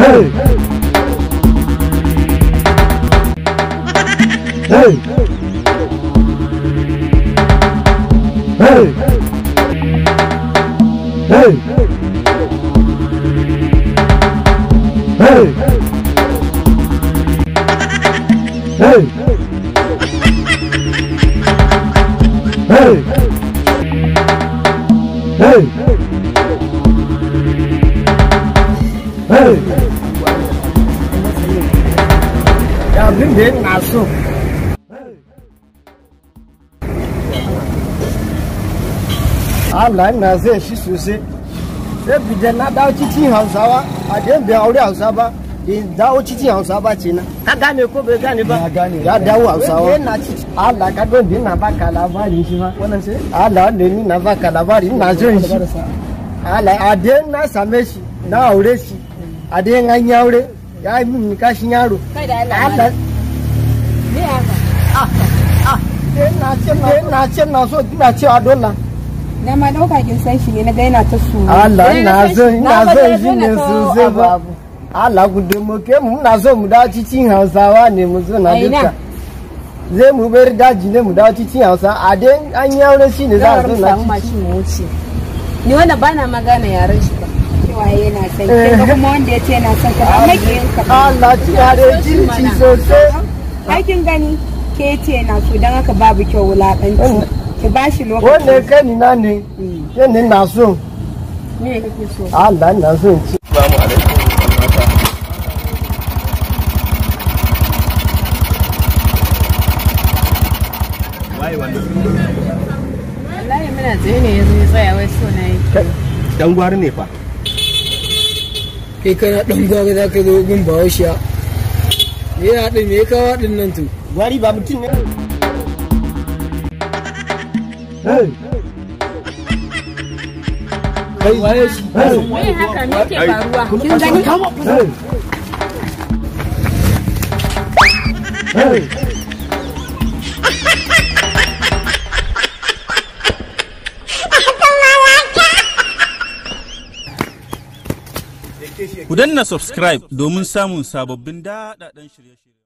Hey! Hey! Hey! Hey! Hey! Hey! Hey! Hey! Hey! Abin da ina so. Allah ina zai shi sosai. Sai bidan na dawo cikin Hausawa, a da bai aure Hausa ba, in dawo cikin Hausa ba ce na. Ka gane ko bai gane ba? Ya dawo Hausawa. Allah ka don na baka labari shi ma. Wannan ce? Allah ne ni na baka labari ina jin shi. Allah a da na same shi, na aure shi. A da an yi aure, ya yi min kashin yaro. Kai da Allah. Me haka? Ina ce na so ina cewa dole. Na ma dauka kin san shi ne na ga yana ta su. Allah ina so shi ne sosai ba. Allah ku taimake mu muna so mu dawo cikin Hausawa ne mu zo na duka. Zai mu bar daji ne mu dawo cikin Hausa a dai an yi aure shi ne za a zo na ciki. Mu wuce. Ni wannan bana magana yaren shi ba. Cewa yana son ki kuma wanda ya ce yana son ka ba makiyin ka. Allah ci hare kirki sosai. Ai kin gani ke ce yana so dan haka babu kyau wulakanci. Ki ba shi lokaci. Wannan kani na ne. Yanne na so. Me kake so? Allah na so in ci. Assalamu alaikum. Waye wannan? Wallahi muna tsaye ne yazo ya tsaya wai so na yake. Dan gwari ne fa. Kai kana dan gwari za ka zo gun Bahaushiya. Me ya haɗin me ya kawo haɗin nan to? Gwari ba mutum ne. Hey! Kai waye shi? Me haka me ke faruwa? Kin gani? Hey! Hey! Ku danna subscribe domin samun sababbin daɗaɗɗen shirye-shirye.